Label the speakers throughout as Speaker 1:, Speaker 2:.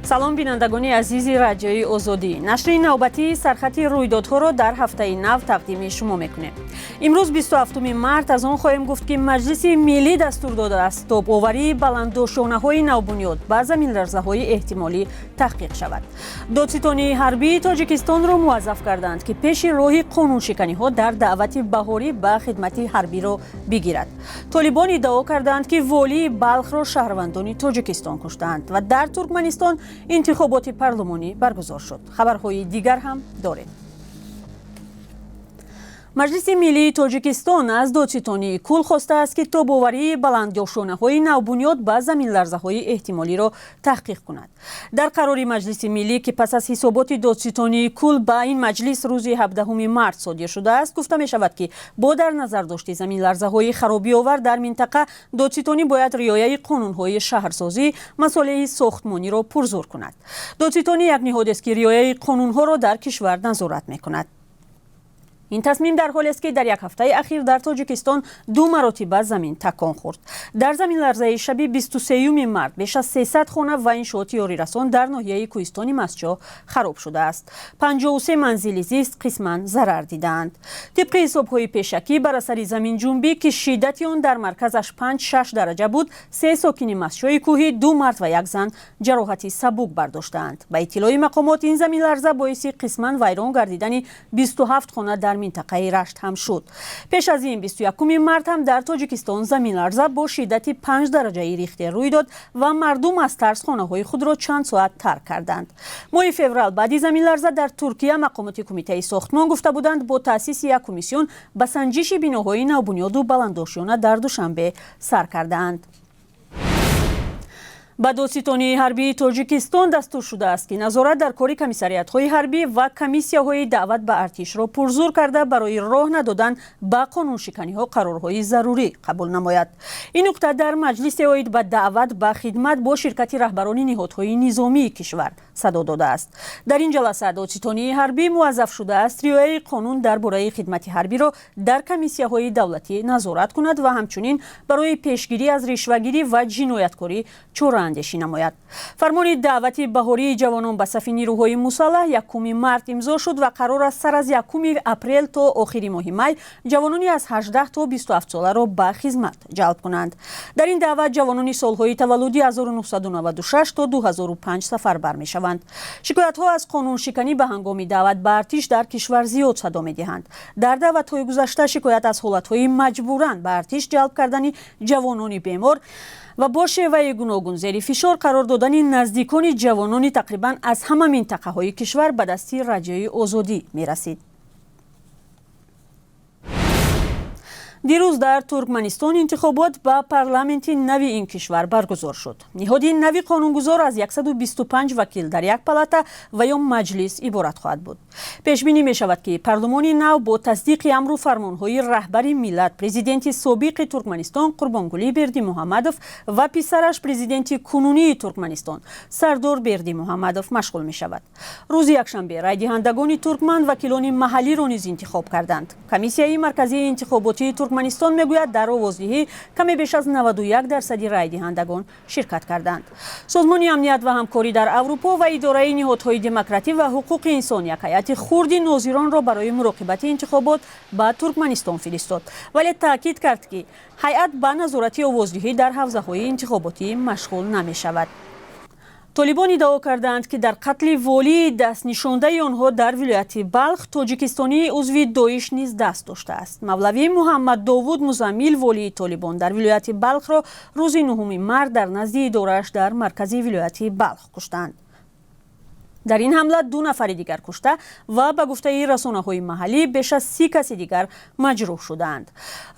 Speaker 1: Салом, бинандагони азизи Радиои Озодӣ. Нашри навбатии сархати рӯйдодҳоро дар ҳафтаи нав тақдими шумо мекунем. Имрӯз, 27 март, аз он хоҳем гуфт, ки Маҷлиси Миллӣ дастур додааст, тобоварии баландошёнаҳои навбунёд ба заминларзаҳои эҳтимолӣ таҳқиқ шавад. Додситонии ҳарбии Тоҷикистонро муваззаф карданд, ки пеши роҳи қонуншиканиҳо дар даъвати баҳорӣ ба хидмати ҳарбиро бигирад. Толибон иддао карданд, ки волии Балхро шаҳрвандони Тоҷикистон куштаанд, ва дар Туркманистон интихоботи парлумонӣ баргузор шуд. Хабарҳои дигар ҳам дорем. Маҷлиси Миллии Тоҷикистон аз Додситонии кул хостааст, ки тобоварии баландошёнаҳои навбунёд ба заминларзаҳои эҳтимолиро таҳқиқ кунад. Дар қарори Маҷлиси Миллӣ, ки пас аз ҳисоботи Додситонии кул ба ин маҷлис рӯзи 17 март содир шудааст, гуфта мешавад, ки бо дар назар дошти заминларзаҳои харобиовар дар минтақа, додситонӣ бояд риояи қонунҳои шаҳрсозӣ, масолеҳи сохтмониро пурзур кунад. Додситонӣ як ниҳодест, ки риояи қонунҳоро дар кишвар назорат мекунад. Ин тасмим дар ҳолест, ки дар як ҳафтаи ахир дар Тоҷикистон ду маротиба замин такон хӯрд. Дар заминларзаи шаби 23 март беш аз 300 хона ва иншооти ёрирасон дар ноҳияи кӯҳистони Мастчоҳ хароб шудааст. 53 манзили зист қисман зарар дидаанд. Тибқи ҳисобҳои пешакӣ, бар асари заминҷунбӣ, ки шиддати он дар марказаш 5-6 дараҷа буд, се сокини Мастчоҳи кӯҳӣ, ду мард ва як зан, ҷароҳати сабук бардоштаанд. Ба иттилои мақомот, ин заминларза боиси қисман вайрон гардидани 27 хона дар минтақаи Рашт ҳам шуд. Пеш аз ин, 21 март ҳам дар Тоҷикистон заминларза бо шиддати 5 дараҷаи Рихтер рӯй дод ва мардум аз тарс хонаҳои худро чанд соат тарк карданд. Моҳи феврал, баъди заминларза дар Туркия, мақомоти Кумитаи сохтмон гуфта буданд, бо таъсиси як комиссион ба санҷиши биноҳои навбунёду баландошёна дар Душанбе сар кардаанд. Ба Додситонии ҳарбии Тоҷикистон дастур шудааст, ки назорат дар кори комиссариатҳои ҳарбӣ ва комиссияҳои даъват ба артишро пурзур карда, барои роҳ надодан ба қонуншиканиҳо қарорҳои зарурӣ қабул намояд. Ин нуқта дар маҷлисе оид ба даъват ба хидмат бо ширкати раҳбарони ниҳодҳои низомии кишвар садо додааст. Дар ин ҷаласа Додситонии ҳарбӣ муваззаф шудааст, риояи қонун дар бораи хидмати ҳарбиро дар комиссияҳои давлатӣ назорат кунад ва ҳамчунин барои пешгирӣ аз ришвагирӣ ва ҷинояткорӣ чораандешӣ намояд. Фармони даъвати баҳории ҷавонон ба сафи нирӯҳои мусаллаҳ 1 март имзо шуд ва қарор аст, сар аз 1 апрел то охири моҳи май ҷавонони аз 18 то 27 соларо ба хизмат ҷалб кунанд. Дар ин даъват ҷавонони солҳои таваллуди 1996 то 2005 сафарбар мешаванд. Шикоятҳо аз қонуншиканӣ ба ҳангоми даъват ба артиш дар кишвар зиёд садо медиҳанд. Дар даъватҳои гузашта шикоят аз ҳолатҳои маҷбуран ба артиш ҷалб кардани ҷавонони бемор ва бо шеваи гуногун зери фишор қарор додани наздикони ҷавонони тақрибан аз ҳама минтақаҳои кишвар ба дасти Радиои Озодӣ мерасид. Дирӯз дар Туркманистон интихобот ба парламенти нави ин кишвар баргузор шуд. Ниҳоди нави қонунгузор аз 125 вакил дар як палата ва ё маҷлис иборат хоҳад буд. Пешбинӣ мешавад, ки парлумони нав бо тасдиқи амру фармонҳои раҳбари миллат, президенти собиқи Туркманистон Қурбонгулӣ Бердимуҳаммадов, ва писараш, президенти кунунии Туркманистон Сардор Бердимуҳаммадов, машғул мешавад. Рӯзи якшанбе райдиҳандагони туркман вакилони маҳаллиро низ интихоб карданд. Комиссияи марказии интихоботии Туркманистон мегӯяд, дар овоздиҳӣ каме беш аз 91 дарсади райдиҳандагон ширкат карданд. Созмони амният ва ҳамкорӣ дар Аврупо ва Идораи ниҳодҳои демократӣ ва ҳуқуқи инсон як ҳайати хурди нозиронро барои муроқибати интихобот ба Туркманистон фиристод, вале таъкид кард, ки ҳайат ба назорати овоздиҳӣ дар ҳавзаҳои интихоботӣ машғул намешавад. Толибон иддао кардаанд, ки дар қатли волии дастнишондаи онҳо дар вилояти Балх тоҷикистонии узви Доиш низ даст доштааст. Мавлавӣ Муҳаммад Довуд Музаммил, волии Толибон дар вилояти Балхро, рӯзи 9 март дар назди идорааш дар маркази вилояти Балх куштанд. Дар ин ҳамла ду нафари дигар кушта ва, ба гуфтаи расонаҳои маҳаллӣ, беш аз 30 каси дигар маҷрӯҳ шудаанд.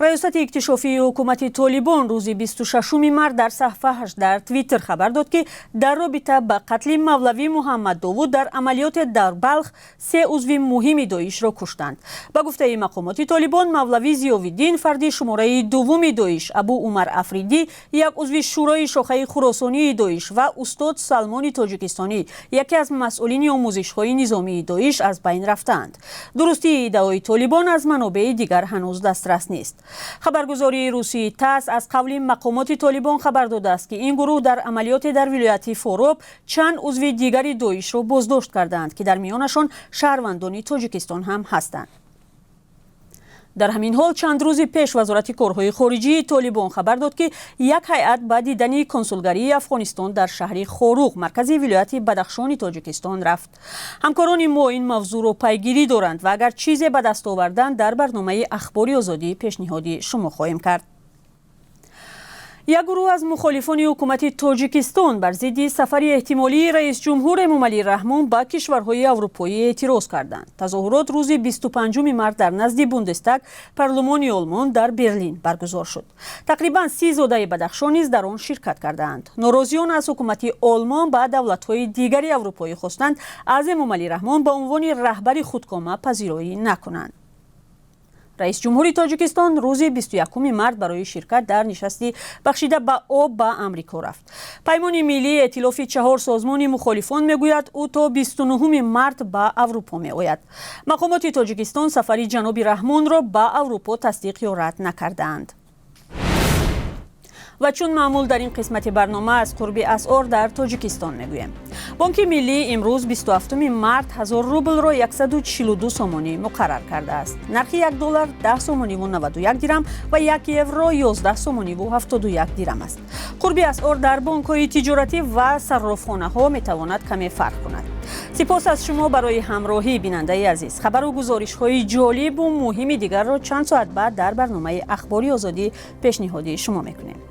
Speaker 1: Раёсати иктишофии ҳукумати Толибон рӯзи 26 март дар саҳфааш дар Твиттер хабар дод, ки дар робита ба қатли мавлавӣ Муҳаммад Довуд дар амалиёте дар Балх се узви муҳими Доишро куштанд. Ба гуфтаи мақомоти Толибон, мавлавӣ Зиёвиддин, фарди шумораи дуввуми Доиш, Абу Умар Афридӣ, як узви шӯрои шохаи хуросонии Доиш, ва устод Салмони тоҷикистонӣ, яке аз масъул Масъулини омӯзишҳои низомии Доиш аз байн рафтаанд. Дурустии иддаои Толибон аз манобеи дигар ҳанӯз дастрас нест. Хабаргузории русии ТАСС аз қавли мақомоти Толибон хабар додааст, ки ин гурӯҳ дар амалиёте дар вилояти Фороб чанд узви дигари Доишро боздошт кардаанд, ки дар миёнашон шаҳрвандони Тоҷикистон ҳам ҳастанд. Дар ҳамин ҳол, чанд рӯзи пеш Вазорати корҳои хориҷии Толибон хабар дод, ки як ҳайат ба дидани консулгарии Афғонистон дар шаҳри Хоруғ, маркази вилояти Бадахшони Тоҷикистон, рафт. Ҳамкорони мо ин мавзӯъро пайгирӣ доранд ва агар чизе ба даст оварданд, дар барномаи Ахбори Озодӣ пешниҳоди шумо хоҳем кард. Як гурӯҳ аз мухолифони ҳукумати Тоҷикистон бар зидди сафари эҳтимолии раисҷумҳур Эмомалӣ Раҳмон ба кишварҳои аврупоӣ эътироз карданд. Тазоҳурот рӯзи 25 март дар назди Бундестаг, парлумони Олмон, дар Берлин баргузор шуд. Тақрибан 30 зодаи Бадахшон низ дар он ширкат кардаанд. Норозиён аз ҳукумати Олмон ба давлатҳои дигари аврупоӣ хостанд, аз Эмомалӣ Раҳмон ба унвони раҳбари худкома пазироӣ накунанд. Раисҷумҳури Тоҷикистон рӯзи 21 март барои ширкат дар нишасти бахшида ба об ба Амрико рафт. Паймони миллии эътилофи чаҳор созмони мухолифон мегӯяд, ӯ то 29 март ба Аврупо меояд. Мақомоти Тоҷикистон сафари ҷаноби Раҳмонро ба Аврупо тасдиқ ё рад накардаанд. Ва чун маъмул, дар ин қисмати барнома аз қурби асъор дар Тоҷикистон мегӯем. Бонки Миллӣ имрӯз, 27 март, 1000 рублро 142 сомонӣ муқаррар кардааст. Нархи 1 доллар 10 сомониву 91 дирам ва 1 евро 11 сомониву 71 дирам аст. Қурби асъор дар бонкҳои тиҷоратӣ ва саррофхонаҳо метавонад каме фарқ кунад. Сипос аз шумо барои ҳамроҳӣ, бинандаи азиз. Хабару гузоришҳои ҷолибу муҳими дигарро чанд соат баъд дар барномаи Ахбори Озодӣ пешниҳоди шумо мекунем.